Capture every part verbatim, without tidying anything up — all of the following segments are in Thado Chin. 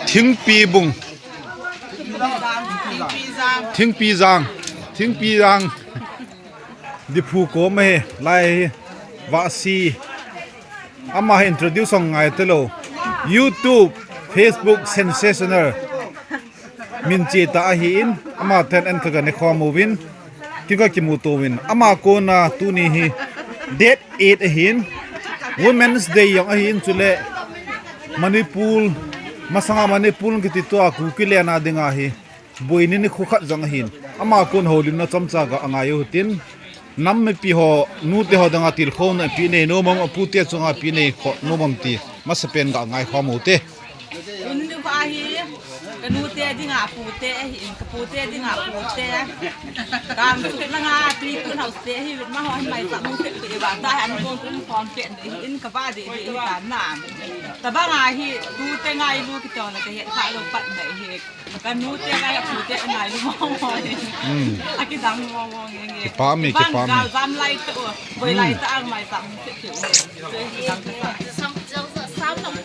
Thingpi bung. Thingpi jang. Thingpi jang. Diphu kom ahi, lai hi. Vahsi. Ama hi introduce hong ngai talou. YouTube, Facebook sensational. Min che ta ahin, ama ten an ka ga ne khom uvin, kin ka kimuto uvin. Ama kona tuni hi date eight ahin, Women's Day jong ahin, chule Manipur, masanga Manipur kiti tua Kuki le na dinga hi, boina nikho khat jong ahin. Ama kon houlimna chomcha ga angai u hitin. Nam mipi ho, nute ho danga tilkhouna ipi nei nom am, apute chunga ipi nei khoh nom am ti masapen ga ngai khom u te. Tuni nikho hi, ka nute dinga pute ahin, ka pute dinga pute. Kam suk langa pi tun house te hi, ma ho hi mai sa mu se pe ba ta han ko kun khom pe ni hin ka ba de de hi ta na. Tabanga hi, tute ngailu kiti na ka het kha lou pat na hi. Ka nute ngai, ka pute ngailu mong mong. Hmm. Akidang mong mong nge nge. Kipah e, kipah e. Bang gal jam lai to. Boi lai ta ang mai sam.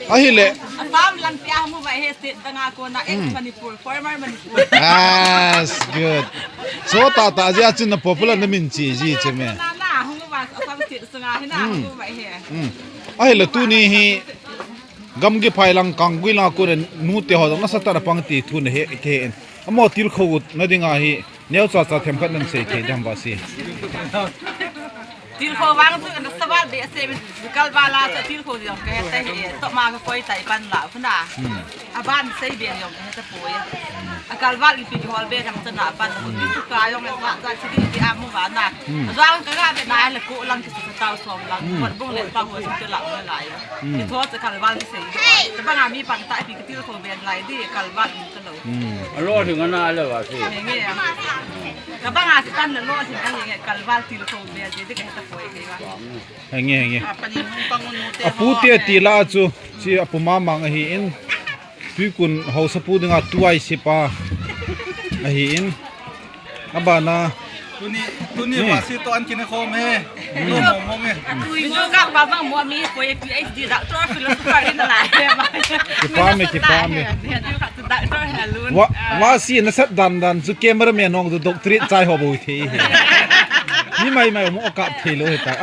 Ahile. Assam lang pia mu vai he state danga kona ex Manipur, former Manipur. That's good. So ta ta jia chun na popular na min chi ji che me. Na na hung ba Assam state sunga hi na hung ba he. Hmm. Ahile tuni hi Gamgi phai lang kanggui lang a kona nute ho jong nasatah a pang ti thu nahe, kahe in. Amaho tilkhouna dinga hi, neocha cha themkhat nan sei thei dem Vahsi. Tilkhou vang chu kana sabal be ase min kalval a chu tilkhou jong kahe ta hi, to ma ka koi tai pan la khuna. Hmm. Aban sei be jong kahe ta poi. A kalval ipi hol be jong ta na pan la khuna. Chu ka jong la cha chi di ti amu va na. Hmm. Jong ka ga be na la ko lang ki sa tau som lang. Hmm. Wat bung le pa ho chu la la. Hmm. Kitho cha kalval kisei. Tabanga mi pang ta pi kitilkhou ben lai di kalval in kalou. Hmm. Alo thing ana alo va si. Nge nge. Tabanga si tan lo thing nge nge kalval tilkhou ben di di ka ta poi ke va. Nge nge. Apute ti la chu si apu mama ahin. Tuikun haosapu dinga tuai sipa ahin. Abana. Tuni, tuni Vahsi to an kine khom e. Lo mong mong e. Tui mo ka pa bang mo mi ko e PhD doctor philosopher in la. Kipah e, kipah e. Doctor Helun. Vahsi nasat dan dan chu cameraman hong chu doctorate chai ho bou thei he. Ni mai mai mo ka thei lou he ta.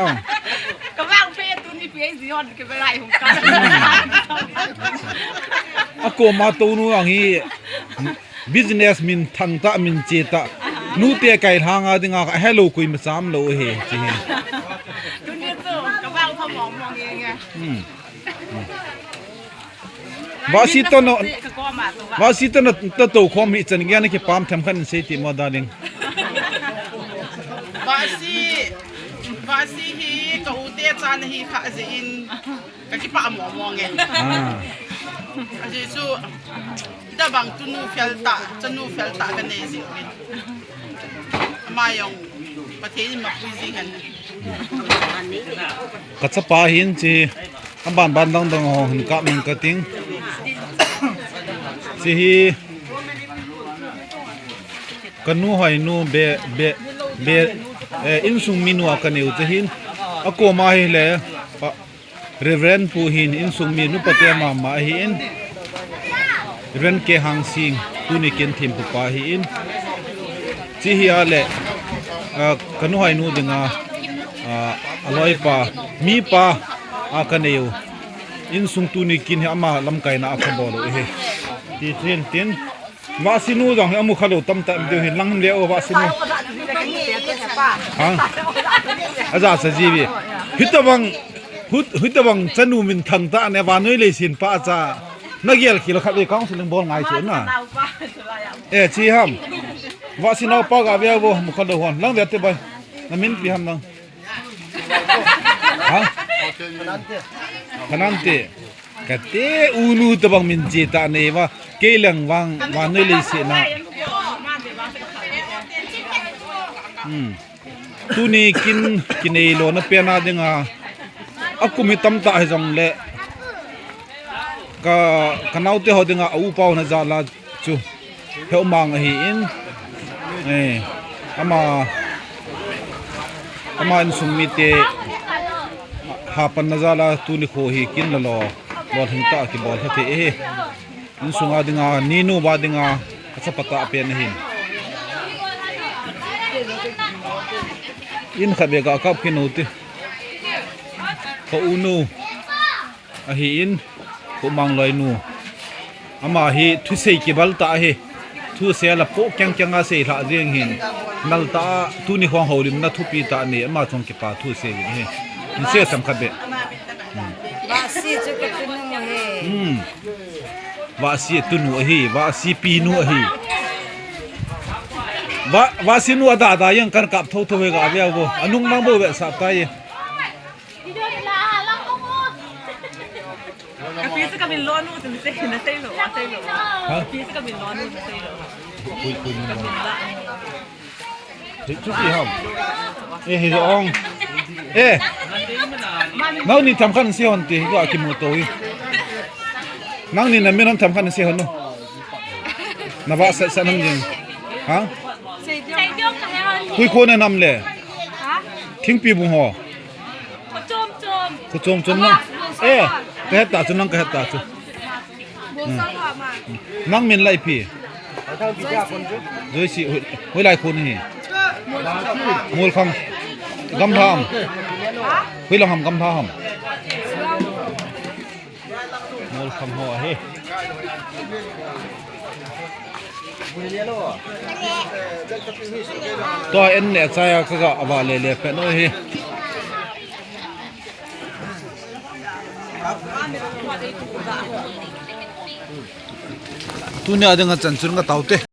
Ka bang pe tuni PhD hon ke berai hung ka. Akoma tonu ang hi. Business min thang ta, min che ta. Nute kai lhanga dinga ka hello kui ma cham lou he, chi hi. Tuni chu, ka vang pha mong mong nge nge. Hmm. Vahsi to no, Vahsi to no, to to khom hi chan gyan kipam themkhat in sei ti mo, darling. Vahsi, Vahsi hi ka u te chan hi kha jeh in. Ka kipah mong mong e. Ah. Ajeh chu, tabang tunu fel ta, chanu fel ta ka nei jeh uvin. Ama jong, Pathen in mapui jing hen. Ka chapa hin chi, aban ban dang dang ho hin ka min ka ting. Chi hi, ka nu hoi nu be, be, be, eh, insung minu a ka neu te hin. Akoma hi le, pa, Reverend Pu hin insung mi nupa te mama ahin. Reverend K Hangsing, tuni kin thempu pa ahin. Chi hi a le, ah, ka nu hoi nu dinga, ah, aloipa, mipa, a ka neu. Insung tuni kin hi ama lamkaina a ka bol u hi. Ti chin tin. Vahsi nu jong hi amu kha lou tamtah um deu hin lang him le o Vahsi nu. Ha? Aja sa ji vi. Hitabang, hut-, hitabang chanu min thang ta ne vannoi leiset pa cha. Na gel khil khat le counseling bol ngai chu na. Eh, chi ham. Vahsi nau pa ga ve vo mu kha lou hon. Lang ve te bai. Na min pi ham nang. Ha? Kanante. Kate unu tabang min che ta nei va. Kei lang vang, vannoi leiset na. Hmm. Tuni kin kinei lona pena dinga. Akum hi tamtah hi jong le. Ka, ka naute ho dinga, a upa ho na jala. Chu Heumang ahin, eh, ama, ama insung mite hapan na jala tuni kho hi kin lalo Bol hing ta kibol kha thei e. Insung a dinga, ninu ba dinga, achapa tah pen ahin. In khat beh ga kap kit u ti. Ka u nu ahin, Pu Mangloi nu. Ama hi thusei kibal tah ahi. Thusei la po kyang kyang a sei lha jeng hin. Nal tah a tuni khong houlimna thupi tah nei ama chong kipa thusei vin ahi. Hin sei sam khat beh. Vahsi chu ka tunu ahi. Hmm. Vahsi tunu ahi, Vahsi pinu ahi. Va, Vahsi nu ada da yang kan kap tho tho he ga via go. Anung mang bo ve sa ta ye. Ka pi chu ka min lo nu chu na sei, na sei lo, na sei lo. Ha? Ka pi chu ka min lo nu na sei lo. Pui, pui, min lo. Ka min la. Hi chu ti ham. Eh, hi ong. Eh. Nangni tham khan sei hon ti, hi ga kimu to hi. Nangni na min tham khan sei hon no. Na va sa sa nang jing. Ha? Hui ko na nam le. Thingpi bung ho. Ko chom chom. Ko chom chom na. Eh, ka het ta chu nang ka het ta chu. Nang min lai pi. Joyce, hui, hui lai khun hi. Mol kham. Gam tham. Hui lang ham gam tham. Mol kham ho hi. Tua en ne chaya ka ga ava le le pe no hi. Tunia dinga chan chun nga taute.